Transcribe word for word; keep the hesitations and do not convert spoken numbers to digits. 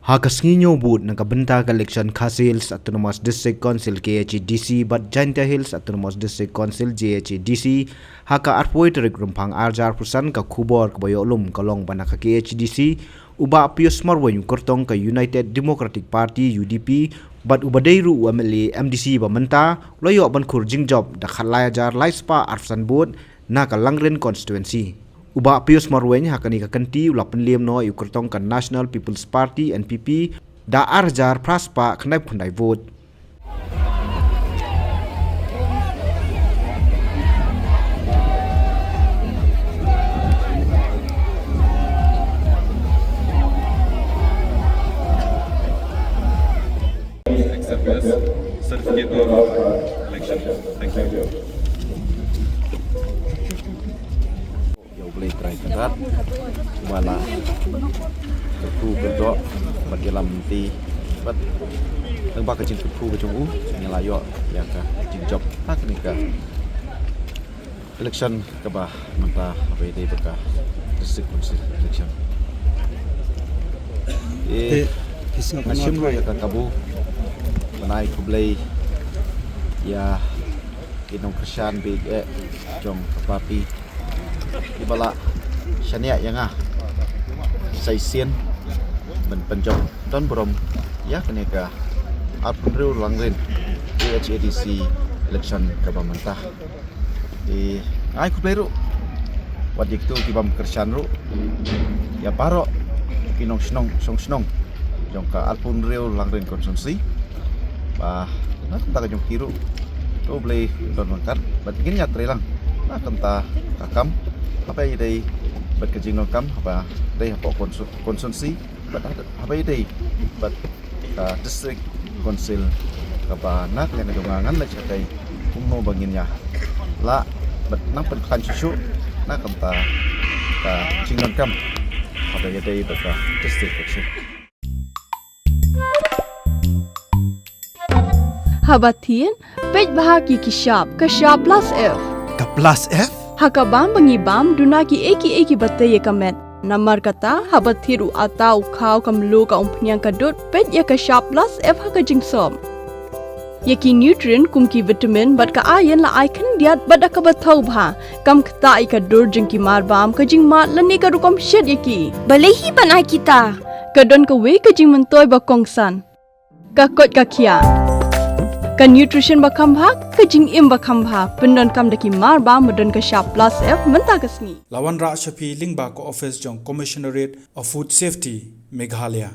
Ha ka sngi hynñiew vote na ka bynta ka election Khasi Hills Autonomous District Council, K H A D C, bad Jaintia Hills Autonomous District Council, J H A D C, ha ka arphew tarik Rymphang ar hajar arphew san, ka khubor kaba ïoh lum ka long ba na ka K H A D C, u Bah Pius Marwein, u kyrtong ka United Democratic Party, U D P, bad uba dei ruh u M L A M D C ba mynta, u la ïoh ban khur jingjop da khatlai hajar lai spah arphew san vote na ka Langrin constituency. U Bah Pius Marwein ha kane ka kynti u la pynliem noh ïa u kyrtong ka National People's Party, N P P, da ar hajar phra spah khyndai phew khyndai vote. Accept this certificate of election. Thank you. Ïa U Blei Trai Kynrad, uba la kyrkhu kyrdoh bad ïalam lynti, bad lyngba ka jingkyrkhu ka jong u, ngi la ïoh ïa ka jingjop ha kane ka election kaba mynta haba ïadei bad ka District Council election. Eh, nga shim ruh ïa ka kabu ban ai khublei ïa ki nongkyrshan bad eh jong ka party kiba la shaniah ïa nga sa shisien ban pynjop don burom ïa kane ka arphew hynriew Langrin K H A D C election kaba mynta. Te nga ai khublei ruh wat ïa kito ki bym kyrshan ruh, ïa baroh ki nongshnong, shong shnong jong ka arphew hynriew Langrin constituency. Ba na ka bynta ka jong ki ruh, to U Blei un don ryngkat bad ngin ïatrei lang na ka bynta ka kam, haba ïadei bad ka jingdonkam, haba dei hapoh konsu-, constituency bad haba ïadei bad ka District Council kaba na ka liang ka jong nga ngan leit shatai kumno ba ngin ïa lah bad nang pynkhlaiñ shuh shuh na ka bynta ka jingdonkam haba ïadei bad ka District Council. Haba thied, peit bha ki ki shap, ka shap plus F. Ka plus F? Ha ka bam ba ngi bam, duna kiei kiei kiba tei ïa ka met. Namar kata, haba thied u atta, u khaw, ka mluh, ka umphniang, ka dud, peit ïa ka shap plus F ha ka jingsop. Ïa ki nutrient kum ki vitamin bad ka iron la ai khyndiat bad da kaba thaw bha. Kam ktah ïa ka dur jong ki mar bam, ka jingmad lane ka rukom shet ïa ki. Balei hi ban ai kita? Ka don kawei ka jingmyntoi ba kongsan. Ka koit ka khiah. Ka nutrition ba kham bha, ka jingim ba kham bha. Pyndonkam da ki mar bam ba don ka shap plus F mynta ka sngi. La wanrah sha phi lyngba ka office jong Commissionerate of Food Safety, Meghalaya.